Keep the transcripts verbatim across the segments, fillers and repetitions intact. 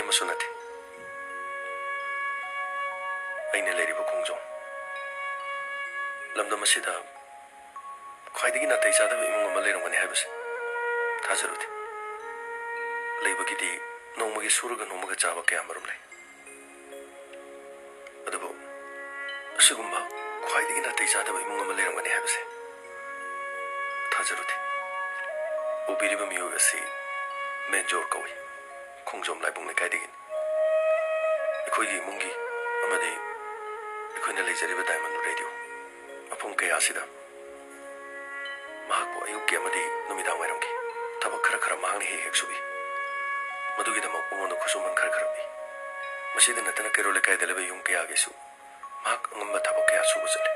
ꯑꯃꯁꯨ ꯅꯠꯇꯦ꯫ ꯑꯩꯅ ꯂꯩꯔꯤꯕ ꯈꯣꯡꯖꯣꯝ ꯂꯝꯗꯝ ꯑꯁꯤꯗ ꯈ꯭ꯋꯥꯏꯗꯒꯤ ꯅꯥꯇꯩ ꯆꯥꯗꯕ ꯏꯃꯨꯡ ꯑꯃ ꯂꯩꯔꯝꯒꯅꯤ ꯍꯥꯏꯕꯁꯦ ꯊꯥꯖꯔꯨꯗꯦ꯫ ꯂꯩꯕꯒꯤꯗꯤ ꯅꯣꯡꯃꯒꯤ ꯁꯨꯔꯒ ꯅꯣꯝꯃꯒ ꯆꯥꯕ ꯀꯌꯥ ꯃꯔꯨꯝ ꯂꯩ꯫ ꯑꯗꯨꯕꯨ ꯑꯁꯤꯒꯨꯝꯕ ꯈ꯭ꯋꯥꯏꯗꯒꯤ ꯅꯥꯇꯩ ꯆꯥꯗꯕ ꯏꯃꯨꯡ ꯑꯃ ꯂꯩꯔꯝꯒꯅꯤ ꯍꯥꯏꯕꯁꯦ ꯊꯥꯖꯔꯨꯗꯦ꯫ ꯎꯕꯤꯔꯤꯕ ꯃꯤꯑꯣꯏ ꯑꯁꯤ ꯃꯦꯟꯖꯣꯔ ꯀꯧꯏ, ꯈꯣꯡꯖꯣꯝ ꯂꯥꯏꯕꯨꯡ ꯂꯩꯀꯥꯏꯗꯒꯤꯅꯤ꯫ ꯑꯩꯈꯣꯏꯒꯤ ꯏꯃꯨꯡꯒꯤ ꯑꯃꯗꯤ ꯑꯩꯈꯣꯏꯅ ꯂꯩꯖꯔꯤꯕ ꯗꯥꯏꯃꯟ ꯔꯦꯗꯤꯑꯣ ꯃꯐꯝ ꯀꯌꯥ ꯑꯁꯤꯗ ꯃꯍꯥꯛꯄꯨ ꯑꯌꯨꯛꯀꯤ ꯑꯃꯗꯤ ꯅꯨꯃꯤꯗꯥꯡ ꯋꯥꯏꯔꯝꯒꯤ ꯊꯕꯛ ꯈꯔ ꯈꯔ ꯃꯍꯥꯛꯅ ꯍꯦꯛ ꯍꯦꯛ ꯁꯨꯕꯤ꯫ ꯃꯗꯨꯒꯤꯗꯃꯛ ꯃꯉꯣꯟꯗ ꯈꯨꯠꯁꯨꯃꯟ ꯈꯔ ꯈꯔ ꯄꯤ꯫ ꯃꯁꯤꯗ ꯅꯠꯇꯅ ꯀꯩꯔꯣꯜ ꯂꯩꯀꯥꯏꯗ ꯂꯩꯕ ꯌꯨꯝ ꯀꯌꯥꯒꯤꯁꯨ ꯃꯍꯥꯛ ꯑꯉꯝꯕ ꯊꯕꯛ ꯀꯌꯥ ꯁꯨꯕ ꯆꯠꯂꯤ꯫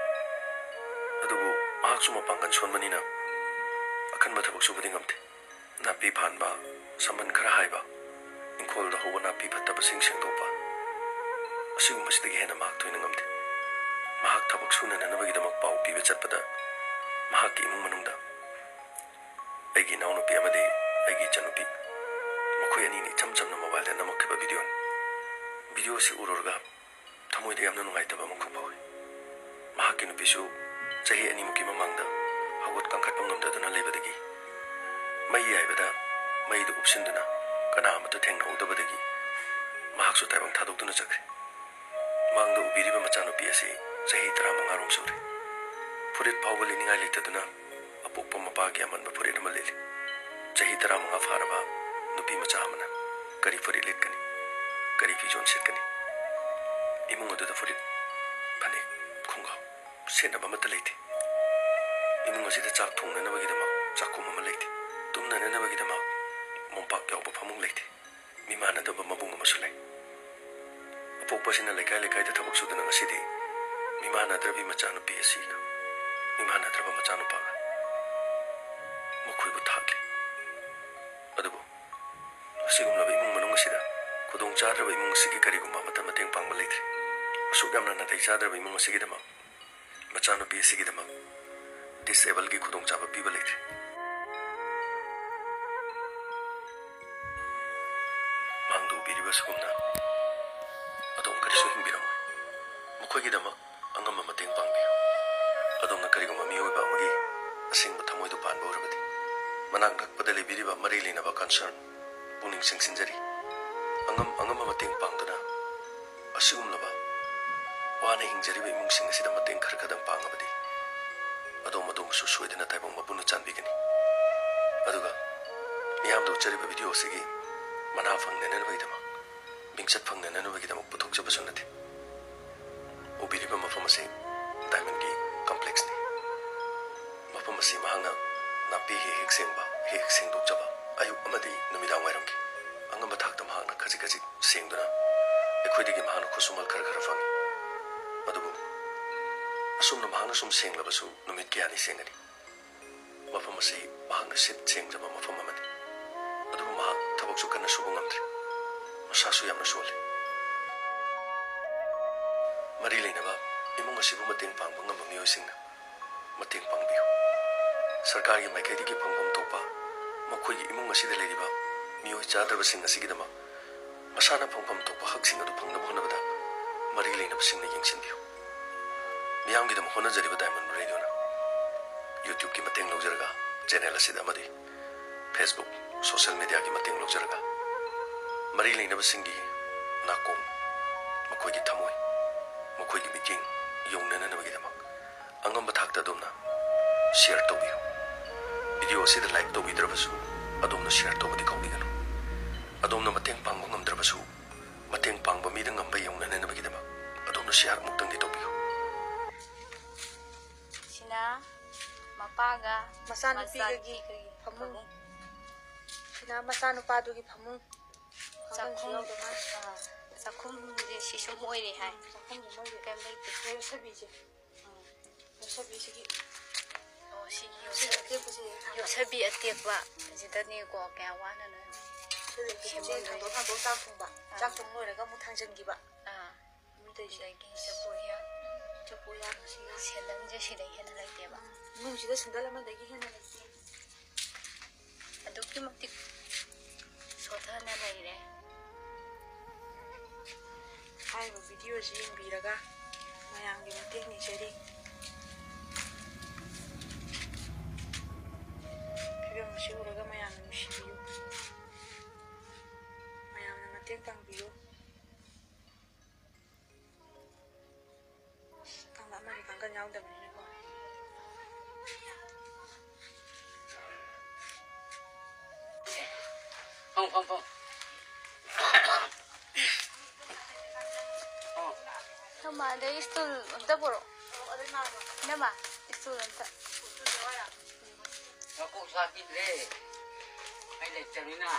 ꯑꯗꯨꯕꯨ ꯃꯍꯥꯛꯁꯨ ꯃꯄꯥꯡꯒꯜ ꯁꯣꯟꯕꯅꯤꯅ ꯑꯀꯟꯕ ꯊꯕꯛ ꯁꯨꯕꯗꯤ ꯉꯝꯗꯦ꯫ ꯅꯥꯄꯤ ꯐꯥꯟꯕ, ꯁꯝꯕꯟ ꯈꯔ ꯍꯥꯏꯕ, ꯏꯪꯈꯣꯜꯗ ꯍꯧꯕ ꯅꯥꯄꯤ ꯐꯠꯇꯕꯁꯤꯡ ꯁꯦꯡꯗꯣꯛꯄ, ꯑꯁꯤꯒꯨꯝꯕꯁꯤꯗꯒꯤ ꯍꯦꯟꯅ ꯃꯍꯥꯛ ꯊꯣꯏꯅ ꯉꯝꯗꯦ꯫ ꯃꯍꯥꯛ ꯊꯕꯛ ꯁꯨꯅꯅꯅꯕꯒꯤꯗꯃꯛ ꯄꯥꯎ ꯄꯤꯕ ꯆꯠꯄꯗ ꯃꯍꯥꯛꯀꯤ ꯏꯃꯨꯡ ꯃꯅꯨꯡꯗ ꯑꯩꯒꯤ ꯏꯅꯥꯎꯅꯨꯄꯤ ꯑꯃꯗꯤ ꯑꯩꯒꯤ ꯏꯆꯟꯅꯨꯄꯤ, ꯃꯈꯣꯏ ꯑꯅꯤꯅ ꯏꯆꯝ ꯆꯝꯅ ꯃꯣꯕꯥꯏꯜꯗ ꯅꯝꯃꯛꯈꯤꯕ ꯚꯤꯗꯤꯑꯣꯅꯤ꯫ ꯚꯤꯗꯤꯑꯣ ꯑꯁꯤ ꯎꯔꯨꯔꯒ ꯊꯃꯣꯏꯗ ꯌꯥꯝꯅ ꯅꯨꯡꯉꯥꯏꯇꯕ ꯑꯃꯈꯛ ꯐꯥꯎꯏ꯫ ꯃꯍꯥꯛꯀꯤ ꯅꯨꯄꯤꯁꯨ ꯆꯍꯤ ꯑꯅꯤꯃꯨꯛꯀꯤ ꯃꯃꯥꯡꯗ ꯍꯧꯒꯠ ꯀꯥꯡꯈꯠꯄ ꯉꯝꯗꯗꯨꯅ ꯂꯩꯕꯗꯒꯤ, ꯃꯩ ꯌꯥꯏꯕꯗ ꯃꯩꯗꯨ ꯎꯞꯁꯤꯟꯗꯨꯅ ꯀꯅꯥ ꯑꯃꯠꯇ ꯊꯦꯡꯅꯍꯧꯗꯕꯗꯒꯤ, ꯃꯍꯥꯛꯁꯨ ꯇꯥꯏꯕꯪ ꯊꯥꯗꯣꯛꯇꯨꯅ ꯆꯠꯈ꯭ꯔꯦ꯫ ꯃꯥꯡꯗ ꯎꯕꯤꯔꯤꯕ ꯃꯆꯥꯅꯨꯄꯤ ꯑꯁꯤ ꯆꯍꯤ ꯇꯔꯥꯃꯉꯥ ꯔꯣꯝ ꯁꯨꯔꯦ꯫ ꯐꯨꯔꯤꯠ ꯐꯥꯎꯕ ꯂꯤꯠꯅꯤꯡꯉꯥꯏ ꯂꯩꯇꯗꯨꯅ ꯑꯄꯣꯛꯄ ꯃꯄꯥꯒꯤ ꯑꯃꯟꯕ ꯐꯨꯔꯤꯠ ꯑꯃ ꯂꯤꯠꯂꯤ꯫ ꯆꯍꯤ ꯇꯔꯥꯃꯉꯥ ꯐꯥꯔꯕ ꯅꯨꯄꯤ ꯃꯆꯥ ꯑꯃꯅ ꯀꯔꯤ ꯐꯨꯔꯤꯠ ꯂꯤꯠꯀꯅꯤ? ꯀꯔꯤ ꯐꯤꯖꯣꯜ ꯁꯦꯠꯀꯅꯤ? ꯏꯃꯨꯡ ꯑꯗꯨꯗ ꯐꯨꯔꯤꯠ, ꯐꯅꯦꯛ, ꯈꯣꯡꯒ꯭ꯔꯥꯎ ꯁꯦꯠꯅꯕ ꯑꯃꯠꯇ ꯂꯩꯇꯦ꯫ ꯏꯃꯨꯡ ꯑꯁꯤꯗ ꯆꯥꯛ ꯊꯣꯡꯅꯅꯕꯒꯤꯗꯃꯛ ꯆꯥꯛꯈꯨꯝ ꯑꯃ ꯂꯩꯇꯦ꯫ ꯇꯨꯝꯅꯅꯕꯒꯤꯗꯃꯛ ꯃꯣꯝꯄꯥꯛ ꯌꯥꯎꯕ ꯐꯃꯨꯡ ꯂꯩꯇꯦ꯫ ꯃꯤꯃꯥꯟꯅꯗꯕ ꯃꯕꯨꯡ ꯑꯃꯁꯨ ꯂꯩ꯫ ꯑꯄꯣꯛꯄꯁꯤꯅ ꯂꯩꯀꯥꯏ ꯂꯩꯀꯥꯏꯗ ꯊꯕꯛ ꯁꯨꯗꯨꯅ ꯉꯁꯤꯗꯤ ꯃꯤꯃꯥꯟꯅꯗ꯭ꯔꯕꯤ ꯃꯆꯥꯅꯨꯄꯤ ꯑꯁꯤꯒ ꯃꯤꯃꯥꯟꯅꯗ꯭ꯔꯕ ꯃꯆꯥꯅꯨꯄꯥꯒ ꯃꯈꯣꯏꯕꯨ ꯊꯥꯛꯂꯤ꯫ ꯑꯗꯨꯕꯨ ꯑꯁꯤꯒꯨꯝꯂꯕ ꯏꯃꯨꯡ ꯃꯅꯨꯡ ꯑꯁꯤꯗ ꯈꯨꯗꯣꯡ ꯆꯥꯗ꯭ꯔꯕ ꯏꯃꯨꯡ ꯑꯁꯤꯒꯤ ꯀꯔꯤꯒꯨꯝꯕ ꯑꯃꯠꯇ ꯃꯇꯦꯡ ꯄꯥꯡꯕ ꯂꯩꯇ꯭ꯔꯤ꯫ ꯑꯁꯨꯛ ꯌꯥꯝꯅ ꯅꯥꯇꯩ ꯆꯥꯗ꯭ꯔꯕ ꯏꯃꯨꯡ ꯑꯁꯤꯒꯤꯗꯃꯛ, ꯃꯆꯥꯅꯨꯄꯤ ꯑꯁꯤꯒꯤꯗꯃꯛ ꯗꯤꯁꯑꯦꯕꯜꯒꯤ ꯈꯨꯗꯣꯡꯆꯥꯕ ꯄꯤꯕ ꯂꯩꯇ꯭ꯔꯤ꯫ ꯃꯥꯡꯗ ꯎꯕꯤꯔꯤꯕ ꯁꯤꯒꯨꯝꯅ ꯑꯗꯣꯝ ꯀꯔꯤꯁꯨ ꯍꯤꯡꯕꯤꯔꯝꯃꯣꯏ꯫ ꯃꯈꯣꯏꯒꯤꯗꯃꯛ ꯑꯉꯝꯕ ꯃꯇꯦꯡ ꯄꯥꯡꯕꯤꯌꯨ꯫ ꯑꯗꯣꯝꯅ ꯀꯔꯤꯒꯨꯝꯕ ꯃꯤꯑꯣꯏꯕ ꯑꯃꯒꯤ ꯑꯁꯦꯡꯕ ꯊꯃꯣꯏꯗꯨ ꯄꯥꯟꯕ ꯎꯔꯕꯗꯤ, ꯃꯅꯥꯛ ꯅꯛꯄꯗ ꯂꯩꯕꯤꯔꯤꯕ ꯃꯔꯤ ꯂꯩꯅꯕ concern ꯄꯨꯛꯅꯤꯡ ꯆꯤꯡꯁꯤꯟꯖꯔꯤ꯫ ꯑꯉꯝ ꯑꯉꯝꯕ ꯃꯇꯦꯡ ꯄꯥꯡꯗꯨꯅ ꯑꯁꯤꯒꯨꯝꯂꯕ ꯋꯥꯅ ꯍꯤꯡꯖꯔꯤꯕ ꯏꯃꯨꯡꯁꯤꯡ ꯑꯁꯤꯗ ꯃꯇꯦꯡ ꯈꯔ ꯈꯔꯗꯪ ꯄꯥꯡꯉꯕꯗꯤ, ꯑꯗꯣꯝ ꯑꯗꯣꯝꯕꯨꯁꯨ ꯁꯣꯏꯗꯅ ꯇꯥꯏꯕꯪ ꯃꯄꯨꯅ ꯆꯥꯟꯕꯤꯒꯅꯤ꯫ ꯑꯗꯨꯒ ꯃꯤꯌꯥꯝꯗ ꯎꯠꯆꯔꯤꯕ video ꯑꯁꯤꯒꯤ ꯃꯅꯥ ꯐꯪꯅꯅꯕꯒꯤꯗꯃꯛ, ꯃꯤꯡꯆꯠ ꯐꯪꯅꯅꯕꯒꯤꯗꯃꯛ ꯄꯨꯊꯣꯛꯆꯕꯁꯨ ꯅꯠꯇꯦ꯫ ꯎꯕꯤꯔꯤꯕ ꯃꯐꯝ ꯑꯁꯤ diamond ꯒꯤ complex ꯅꯤ꯫ ꯃꯐꯝ ꯑꯁꯤ ꯃꯍꯥꯛꯅ ꯅꯥꯄꯤ ꯍꯦꯛ ꯍꯦꯛ ꯁꯦꯡꯕ, ꯍꯦꯛ ꯍꯦꯛ ꯁꯦꯡꯗꯣꯛꯆꯕ, ꯑꯌꯨꯛ ꯑꯃꯗꯤ ꯅꯨꯃꯤꯗꯥꯡ ꯋꯥꯏꯔꯝꯒꯤ ꯑꯉꯝꯕ ꯊꯥꯛꯇ ꯃꯍꯥꯛꯅ ꯈꯖꯤꯛ ꯈꯖꯤꯛ ꯁꯦꯡꯗꯨꯅ ꯑꯩꯈꯣꯏꯗꯒꯤ ꯃꯍꯥꯛꯅ ꯈꯨꯠꯁꯨꯃꯜ ꯈꯔ ꯈꯔ ꯐꯪꯏ꯫ ꯑꯗꯨꯕꯨ ꯑꯁꯨꯝꯅ ꯃꯍꯥꯛꯅ ꯁꯨꯝ ꯁꯦꯡꯂꯕꯁꯨ ꯅꯨꯃꯤꯠ ꯀꯌꯥꯅꯤ ꯁꯦꯡꯒꯅꯤ꯫ ꯃꯐꯝ ꯑꯁꯤ ꯃꯍꯥꯛꯅ ꯁꯤꯠ ꯁꯦꯡꯖꯕ ꯃꯐꯝ ꯑꯃꯅꯤ꯫ ꯑꯗꯨꯕꯨ ꯃꯍꯥꯛ ꯊꯕꯛꯁꯨ ꯀꯟꯅ ꯁꯨꯕ ꯉꯝꯗ꯭ꯔꯦ꯫ ꯃꯁꯥꯁꯨ ꯌꯥꯝꯅ ꯁꯣꯜꯂꯤ꯫ ꯃꯔꯤ ꯂꯩꯅꯕ ꯏꯃꯨꯡ ꯑꯁꯤꯕꯨ ꯃꯇꯦꯡ ꯄꯥꯡꯕ ꯉꯝꯕ ꯃꯤꯑꯣꯏꯁꯤꯡꯅ ꯃꯇꯦꯡ ꯄꯥꯡꯕꯤꯌꯨ꯫ ꯁꯔꯀꯥꯔꯒꯤ ꯃꯥꯏꯀꯩꯗꯒꯤ ꯐꯪꯐꯝ ꯊꯣꯛꯄ ꯃꯈꯣꯏꯒꯤ ꯏꯃꯨꯡ ꯑꯁꯤꯗ ꯂꯩꯔꯤꯕ ꯃꯤꯑꯣꯏ ꯆꯥꯗꯕꯁꯤꯡ ꯑꯁꯤꯒꯤꯗꯃꯛ ꯃꯁꯥꯅ ꯐꯪꯐꯝ ꯊꯣꯛꯄ ꯍꯛꯁꯤꯡ ꯑꯗꯨ ꯐꯪꯅꯕ ꯍꯣꯠꯅꯕꯗ ꯃꯔꯤ ꯂꯩꯅꯕꯁꯤꯡꯅ ꯌꯦꯡꯁꯤꯟꯕꯤꯌꯨ꯫ ꯃꯤꯌꯥꯝꯒꯤꯗꯃꯛ ꯍꯣꯠꯅꯖꯔꯤꯕ diamond radio ꯅ YouTube ꯀꯤ ꯃꯇꯦꯡ ꯂꯧꯖꯔꯒ, channel ꯑꯁꯤꯗ ꯑꯃꯗꯤ Facebook, social media ꯒꯤ ꯃꯇꯦꯡ ꯂꯧꯖꯔꯒ, ꯃꯔꯤ ꯂꯩꯅꯕꯁꯤꯡꯒꯤ ꯅꯥꯀꯣꯡ, ꯃꯈꯣꯏꯒꯤ ꯊꯃꯣꯏ, ꯃꯈꯣꯏꯒꯤ ꯃꯤꯠꯌꯦꯡ ꯌꯧꯅꯅꯅꯕꯒꯤꯗꯃꯛ ꯑꯉꯝꯕ ꯊꯥꯛꯇ ꯑꯗꯣꯝꯅ share ꯇꯧꯕꯤꯌꯨ꯫ Video ꯑꯁꯤꯗ like ꯇꯧꯕꯤꯗ꯭ꯔꯕꯁꯨ, ꯑꯗꯣꯝꯅ share ꯇꯧꯕꯗꯤ ꯀꯥꯎꯕꯤꯒꯅꯨ꯫ ꯑꯗꯣꯝꯅ ꯃꯇꯦꯡ ꯄꯥꯡꯕ ꯉꯝꯗ꯭ꯔꯕꯁꯨ, ꯃꯇꯦꯡ ꯄꯥꯡꯕ ꯃꯤꯗ ꯉꯝꯕ ꯌꯧꯅꯅꯅꯕꯒꯤꯗꯃꯛ ꯑꯗꯣꯝꯅ share ꯑꯃꯨꯛꯇꯪꯗꯤ ꯇꯧꯕꯤꯌꯨ꯫ ꯁꯤꯅ ꯃꯄꯥꯒ ꯃꯆꯥꯅꯨꯄꯤꯒꯒꯤ ꯃꯆꯥꯅꯨꯄꯤꯒꯒꯤ ꯐꯃꯨꯡ꯫ ꯐꯃꯨꯡ꯫ ꯁꯤꯅ ꯃꯆꯥꯅꯨꯄꯥꯗꯨꯒꯤ ꯐꯃꯨꯡ꯫ ꯆꯥꯛꯈꯨꯝ꯫ ꯀꯥꯡꯈꯟꯁꯨ ꯌꯥꯎꯗ ꯃꯥꯜꯂꯦ꯫ ꯑꯥ, ꯆꯥꯛꯈꯨꯝꯁꯤ ꯃꯣꯏꯔꯦ ꯍꯥꯏ꯫ ꯎꯝ, ꯆꯥꯛꯈꯨꯝꯁꯤ ꯃꯣꯏꯔꯦ꯫ ꯀꯩꯝ ꯂꯩꯇꯦ꯫ ꯌꯣꯠꯁꯕꯤꯁꯦ꯫ ꯎꯝ꯫ ꯌꯣꯠꯁꯕꯤꯁꯤꯒꯤ꯫ ꯑꯣ, ꯁꯤꯒꯤ ꯁꯤ ꯌꯣꯠꯁꯕꯤ-, ꯑꯇꯦꯛꯄꯁꯦ ꯊꯝꯕ꯫ ꯌꯣꯠꯁꯕꯤ ꯑꯇꯦꯛꯄ ꯁꯤꯗꯅꯦꯀꯣ ꯀꯌꯥ ꯋꯥꯅꯅꯣ ꯁꯤꯗꯒꯤ ꯁꯦꯝꯐꯝ ꯊꯥꯡꯗꯣꯛ ꯂꯩꯇꯦ꯫ ꯊꯥꯡꯗꯣꯛ ꯆꯥꯛ ꯊꯣꯡꯕ꯫ ꯑꯥ꯫ ꯆꯥꯛ ꯊꯣꯡ ꯂꯣꯏꯔꯒ ꯑꯃꯨꯛ ꯊꯥꯡꯖꯟꯈꯤꯕ꯫ ꯑꯥ꯫ ꯑꯗꯨꯝ ꯇꯧꯔꯤꯁꯦ꯫ ꯑꯗꯒꯤ ꯆꯐꯨ ꯎꯌꯥꯟ꯫ ꯆꯐꯨ ꯎꯌꯥꯟꯁꯤꯅ꯫ ꯁꯦꯟꯗꯟꯁꯦ ꯁꯤꯗꯩ ꯍꯦꯟꯅ ꯂꯩꯇꯦꯕ꯫ ꯎꯝ꯫ ꯏꯃꯨꯡꯁꯤꯗ ꯁꯦꯟꯗꯜ ꯑꯃꯗꯒꯤ ꯍꯦꯟꯅ ꯂꯩꯇꯦ꯫ ꯑꯗꯨꯛꯀꯤ ꯃꯇꯤꯛ ꯁꯣꯊꯅ ꯂꯩꯔꯦ꯫ ꯍꯥꯏꯔꯤꯕ ꯚꯤꯗꯤꯑꯣꯁꯤ ꯌꯦꯡꯕꯤꯔꯒ ꯃꯌꯥꯝꯒꯤ ꯃꯇꯦꯡ ꯅꯤꯖꯔꯤ꯫ ꯐꯤꯕꯝ ꯑꯁꯤ ꯎꯔꯒ ꯃꯌꯥꯝꯅ ꯅꯨꯡꯁꯤꯕꯤꯌꯨ꯫ ꯃꯌꯥꯝꯅ ꯃꯇꯦꯡ ꯄꯥꯡꯕꯤꯌꯨ꯫ ꯀꯥꯡꯒ ꯑꯃꯗꯤ ꯀꯥꯡꯒꯟ ꯌꯥꯎꯗꯕꯅꯤꯅꯀꯣ꯫ ꯐꯝ, ꯐꯝ, ꯐꯝ꯫ ꯐꯝ꯫ ꯅꯃꯥꯗꯩ ꯁ꯭ꯇꯨꯜ ꯑꯝꯇ ꯄꯨꯔꯛꯑꯣ꯫ ꯏꯅꯝꯃ, ꯁ꯭ꯇꯨꯜ ꯑꯝꯇ꯫ ꯃꯀꯣꯛ ꯁꯥꯕꯤꯗ꯭ꯔꯦ꯫ ꯑꯩ ꯂꯩꯇ꯭ꯔꯕꯅꯤꯅ꯫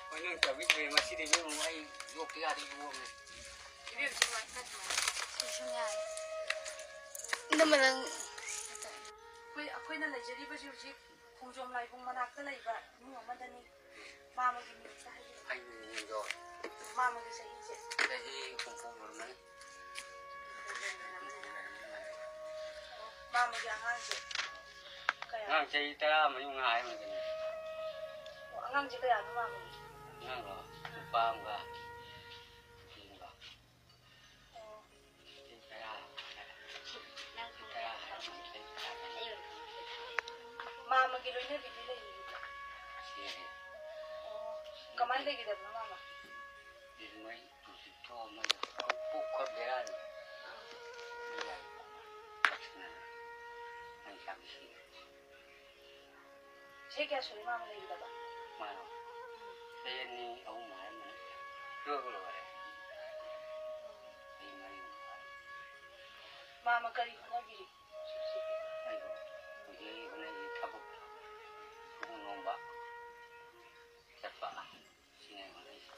ꯍꯣꯏ, ꯅꯪ ꯆꯥꯕꯤꯗ꯭ꯔꯦ꯫ ꯉꯁꯤꯗꯤ ꯏꯕꯦꯝꯃ ꯑꯩ ꯌꯣꯛꯀꯦ ꯌꯥꯗꯦ, ꯌꯣꯛꯑꯝꯃꯦ꯫ ꯁꯤꯁꯨ ꯌꯥꯏ꯫ ꯏꯅꯝꯃ ꯅꯪ꯫ ꯑꯩꯈꯣꯏ, ꯑꯩꯈꯣꯏꯅ ꯂꯩꯖꯔꯤꯕꯁꯤ ꯍꯧꯖꯤꯛ ꯈꯣꯡꯖꯣꯝ ꯂꯥꯏꯕꯨꯡ ꯃꯅꯥꯛꯇ ꯂꯩꯕ ꯏꯃꯨꯡ ꯑꯃꯗꯅꯤ꯫ ꯃꯥꯃꯒꯤ ꯃꯤꯡ ꯑꯝꯇ ꯍꯥꯏꯕꯤꯔꯛꯑꯣ꯫ ꯑꯩꯒꯤ ꯃꯤꯡꯗꯣ ꯃꯥꯃꯒꯤ ꯆꯍꯤꯁꯦ꯫ ꯆꯍꯤ ꯍꯨꯝꯐꯨ ꯁꯨꯔꯝꯃꯅꯤ꯫ ꯃꯥꯃꯒꯤ ꯑꯉꯥꯡꯁꯦ ꯀꯌꯥ? ꯑꯉꯥꯡ ꯆꯍꯤ ꯇꯔꯥ ꯃꯔꯤ ꯃꯉꯥ ꯍꯥꯏꯔꯝꯃꯅꯤ꯫ ꯑꯣ, ꯑꯉꯥꯡꯁꯦ ꯀꯌꯥꯅꯣ ꯃꯥꯃꯒꯤ? ꯑꯉꯥꯡꯂꯣ? ꯅꯨꯄꯥ ꯑꯃꯒ ꯅꯨꯄꯤ ꯑꯃꯒ꯫ ꯑꯣ꯫ ꯆꯍꯤ ꯇꯔꯥ꯫ ꯆꯍꯤ ꯇꯔꯥ ꯍꯥꯏꯔꯝꯃꯅꯤ, ꯆꯍꯤ ꯇꯔꯥ꯫ ꯃꯥꯃꯒꯤ ꯂꯣꯏꯅꯕꯤꯗꯤ ꯂꯩꯔꯤꯕ꯭ꯔꯣ? ꯂꯩꯔꯤ꯫ ꯑꯣ, ꯀꯃꯥꯏꯅ ꯂꯩꯒꯗꯕꯅꯣ ꯃꯥꯃ? ꯃꯣꯏ ꯍꯧꯖꯤꯛꯇꯣ ꯃꯣꯏ ꯄꯨꯛ ꯈꯔ ꯕꯦꯔꯥꯅꯤ꯫ ꯃꯣꯏ ꯌꯥꯏ꯫ ꯃꯣꯏ ꯆꯥꯕ ꯁꯤꯔꯦ꯫ ꯆꯍꯤ ꯀꯌꯥ ꯁꯨꯔꯦ ꯃꯥꯃ ꯂꯩꯒꯗꯕ? ꯃꯥꯔꯣ? ꯆꯍꯤ ꯑꯅꯤ, ꯑꯍꯨꯝ ꯍꯥꯏꯔꯝꯃꯅꯤ꯫ ꯂꯣꯏꯕꯨ ꯂꯣꯏꯔꯦ꯫ ꯆꯍꯤ ꯃꯔꯤꯃꯨꯛ ꯐꯥꯔꯦ꯫ ꯃꯥꯃ ꯀꯔꯤ ꯍꯣꯠꯅꯕꯤꯔꯤ? ꯑꯩꯔꯣ? ꯍꯧꯖꯤꯛ ꯍꯣꯠꯅꯔꯤ ꯊꯕꯛ ꯁꯨꯕ ꯅꯣꯝꯕ ꯆꯠꯄ꯫ ꯁꯤꯅꯦ ꯑꯩ ꯍꯣꯠꯅꯔꯤꯁꯦ꯫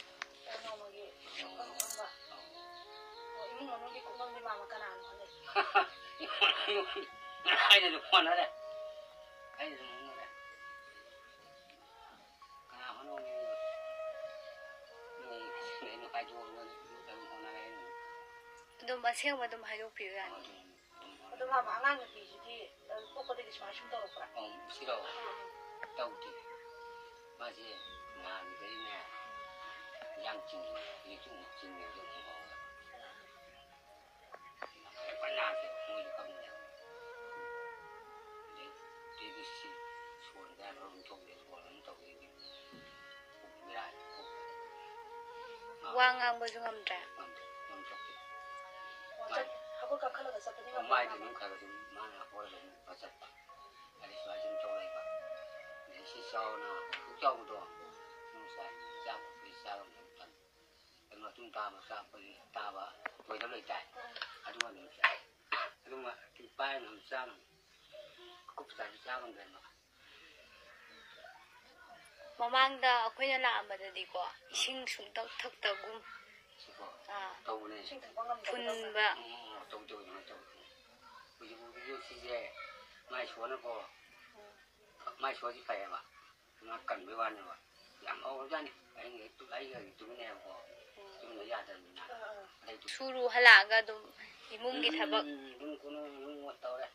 ꯑꯣ, ꯅꯣꯡꯃꯒꯤ ꯁꯨꯐꯝ ꯅꯣꯝꯕ꯫ ꯑꯧ꯫ ꯑꯣ, ꯏꯃꯨꯡ ꯃꯅꯨꯡꯒꯤ ꯀꯨꯞꯅꯣꯝꯗꯤ ꯃꯥꯃ ꯀꯅꯥꯅ ꯍꯣꯠꯅꯩ? ꯑꯩꯅ ꯑꯗꯨꯝ ꯍꯣꯠꯅꯔꯦ꯫ ꯑꯩꯅ ꯑꯗꯨꯝ ꯍꯣꯠꯅꯔꯦ꯫ ꯀꯅꯥ ꯍꯣꯠꯅꯧꯅꯤ? ꯃꯤ ꯑꯩꯅ ꯍꯥꯏꯗꯣꯛꯑꯒ ꯑꯗꯨꯝ ꯍꯣꯠꯅꯔꯦ ꯑꯩꯅ꯫ ꯑꯗꯨꯝ ꯑꯁꯦꯡꯕ ꯑꯗꯨꯝ ꯍꯥꯏꯗꯣꯛꯄꯤꯌꯨ ꯌꯥꯅꯤ꯫ ꯑꯗꯨꯝ, ꯑꯗꯨꯝ ꯍꯣꯠꯅꯔꯦ꯫ ꯑꯗꯣ ꯃꯥꯃ, ꯑꯉꯥꯡ ꯅꯨꯄꯤꯁꯤꯗꯤ, ꯑ, ꯄꯣꯛꯄꯗꯒꯤ ꯁꯨꯃꯥꯏꯅ ꯁꯨꯝ ꯇꯧꯔꯛꯄ꯭ꯔꯥ? ꯑꯧ, ꯁꯤꯔꯣ? ꯎꯝ, ꯎꯝ꯫ ꯇꯧꯗꯦ꯫ ꯃꯥꯁꯦ ꯅꯥꯈꯤꯕꯗꯒꯤꯅꯦ, ꯎꯝ꯫ ꯌꯥꯝ ꯆꯤꯡꯉꯤ, ꯍꯧꯖꯤꯛꯁꯨ ꯑꯃꯨꯛ ꯆꯤꯡꯉꯤ, ꯍꯧꯖꯤꯛ ꯑꯃꯨꯛ ꯍꯧꯔꯦ꯫ ꯌꯥꯝ ꯀꯟꯅ ꯅꯥꯗꯦ, ꯃꯣꯏꯁꯨ ꯈꯪꯗꯦ꯫ ꯑꯗꯩ ꯇꯤꯚꯤꯁꯤ ꯁꯣꯟꯕ ꯌꯥꯗꯕ ꯑꯗꯨꯝ ꯊꯣꯛꯑꯦ, ꯁꯣꯟꯕ ꯑꯗꯨꯝ ꯇꯧꯋꯦ, ꯑꯗꯨꯗꯤ ꯄꯨꯛ ꯕꯦꯔꯥꯅꯤ, ꯄꯨꯛ꯫ ꯋꯥ ꯉꯥꯡꯕꯁꯨ ꯉꯝꯗ꯭ꯔꯦ꯫ ꯉꯝꯗꯦ, ꯉꯝꯊꯣꯛꯇꯦ꯫ ꯃꯥꯏ ꯍꯧꯒꯠ ꯀꯥꯡꯈꯠꯂꯒ ꯆꯠꯄꯗꯤ ꯉꯝꯗꯕ ꯃꯥꯏꯗꯤ ꯃꯥꯜꯂꯦ꯫ ꯑꯗꯨꯝ ꯈꯔ ꯈꯔ ꯑꯗꯨꯝ ꯃꯥꯅ ꯍꯧꯔꯒ ꯑꯗꯨꯝ ꯐꯖꯕ꯫ ꯑꯗꯩ ꯁꯨꯃꯥꯏꯅ ꯁꯨꯝ ꯇꯧ ꯂꯩꯕ꯫ ꯑꯗꯩ ꯁꯤ ꯆꯥꯎꯅ ꯄꯨꯛ ꯆꯥꯎꯕꯗꯣ, ꯎꯝ꯫ ꯁꯨꯝ ꯆꯥꯏ, ꯆꯥꯕ ꯐꯨꯔꯤꯠ ꯆꯥꯕ ꯃꯇꯝ꯫ ꯑꯗꯨ ꯃꯇꯨꯡ ꯇꯥꯕ ꯆꯥꯛꯄꯗꯤ ꯇꯥꯕ ꯂꯣꯏꯗꯕ ꯂꯩꯇꯥꯏ꯫ ꯎꯝ꯫ ꯑꯗꯨꯒ ꯑꯗꯨꯝ ꯆꯥꯏ꯫ ꯑꯗꯨꯃ ꯄꯥꯏꯔꯒ ꯑꯗꯨꯝ ꯆꯥ ꯉꯝꯃꯤ꯫ ꯀꯨꯞ ꯆꯥꯗꯤ ꯆꯥ ꯉꯝꯗ꯭ꯔꯦꯕ꯫ ꯃꯃꯥꯡꯗ ꯑꯩꯈꯣꯏꯅ ꯂꯥꯛꯑꯝꯕꯗꯗꯤꯀꯣ, ꯏꯁꯤꯡ ꯁꯨꯡꯊꯛ ꯊꯛꯇꯒꯨꯝ꯫ ꯁꯤꯀꯣ꯫ ꯑꯥ꯫ ꯇꯧꯕꯅꯦ꯫ ꯏꯁꯤꯡ ꯊꯛꯄ ꯉꯝꯗꯕꯗꯧꯅ꯫ ꯐꯨꯟꯕ꯫ ꯎꯝ, ꯎꯝ, ꯎꯝ, ꯇꯧ, ꯇꯧ, ꯑꯗꯨꯃꯥꯏꯅ ꯇꯧꯕꯅꯦ꯫ ꯍꯧꯖꯤꯛ ꯐꯥꯎꯒꯤꯁꯨ ꯁꯤꯁꯦ ꯃꯥꯏ ꯁꯣꯟꯅꯀꯣ, ꯎꯝ꯫ ꯃꯥꯏ ꯁꯣꯟꯅꯗꯤ ꯐꯩꯌꯦꯕ꯫ ꯉꯥ ꯀꯟꯕꯩ ꯋꯥꯅꯦꯕ꯫ ꯌꯥꯝ ꯍꯧꯔꯖꯥꯠꯅꯤ꯫ ꯑꯍꯤꯡ ꯍꯦꯛ ꯇꯨ-, ꯑꯍꯤꯡ ꯍꯦꯛ ꯇꯨꯃꯤꯟꯅꯩꯌꯦꯕꯀꯣ꯫ ꯎꯝ꯫ ꯇꯨꯝꯕ ꯌꯥꯗꯕꯅꯤꯅ꯫ ꯑꯥ, ꯑꯥ꯫ ꯑꯗꯩ ꯇꯨ-, ꯁꯨꯔꯨ ꯍꯜꯂꯛꯑꯒ ꯑꯗꯨꯝ ꯏꯃꯨꯡꯒꯤ ꯎꯝ, ꯊꯕꯛ꯫ ꯎꯝ, ꯎꯝ, ꯏꯃꯨꯡ ꯈꯨꯅꯨꯡ, ꯏꯃꯨꯡ ꯇꯧꯔꯦ꯫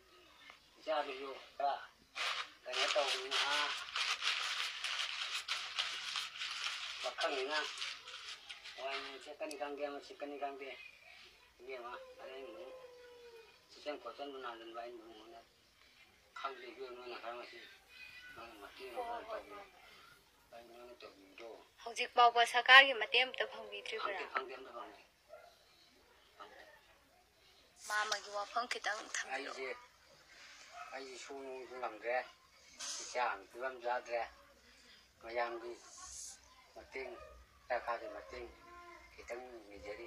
ꯏꯆꯥꯗꯨꯁꯨ ꯈꯔ ꯀꯩꯅꯣ ꯇꯧꯕꯅꯤꯅ, ꯑꯥ, ꯄꯥꯈꯪꯅꯤꯅ ꯋꯥꯏ ꯆꯠꯀꯅꯤ ꯈꯪꯗꯦ, ꯑꯃ ꯆꯠꯀꯅꯤ ꯈꯪꯗꯦ꯫ ꯏꯕꯦꯝꯃ, ꯑꯗꯩ ꯑꯃꯨꯛ ꯆꯠꯆꯟ ꯈꯣꯠꯆꯟꯕ ꯅꯥꯟꯖꯟꯕ ꯑꯩꯅ ꯑꯃꯨꯛ ꯈꯪꯗꯦ, ꯏꯕꯦꯝꯃ, ꯅꯣꯏꯅ ꯈꯔ ꯃꯁꯤ ꯅꯣꯏꯅ ꯃꯇꯦꯡ ꯈꯔ ꯇꯧꯕꯤꯌꯨ꯫ ꯑꯩ ꯅꯣꯏꯅ ꯇꯧꯕꯤꯕꯗꯣ ꯍꯧꯖꯤꯛ ꯐꯥꯎꯕ ꯁꯔꯀꯥꯔꯒꯤ ꯃꯇꯦꯡ ꯑꯝꯇ ꯐꯪꯕꯤꯗ꯭ꯔꯤꯕ꯭ꯔꯥ? ꯐꯪꯗꯦ, ꯐꯪꯗꯦ, ꯑꯝꯇ ꯐꯪꯗꯦ꯫ ꯐꯪꯗꯦ꯫ ꯃꯥꯃꯒꯤ ꯋꯥꯐꯝ ꯈꯤꯇꯪ ꯊꯝꯕꯤꯔꯛꯑꯣ꯫ ꯑꯩꯁꯦ, ꯑꯩꯁꯦ ꯁꯨ ꯅꯣꯡꯁꯨ ꯉꯝꯗ꯭ꯔꯦ, ꯏꯆꯥꯒꯤ ꯐꯤꯕꯝ ꯆꯥꯗ꯭ꯔꯦ, ꯃꯌꯥꯝꯒꯤ ꯃꯇꯦꯡ, ꯁꯔꯀꯥꯔꯒꯤ ꯃꯇꯦꯡ ꯈꯤꯇꯪ ꯅꯤꯖꯔꯤ꯫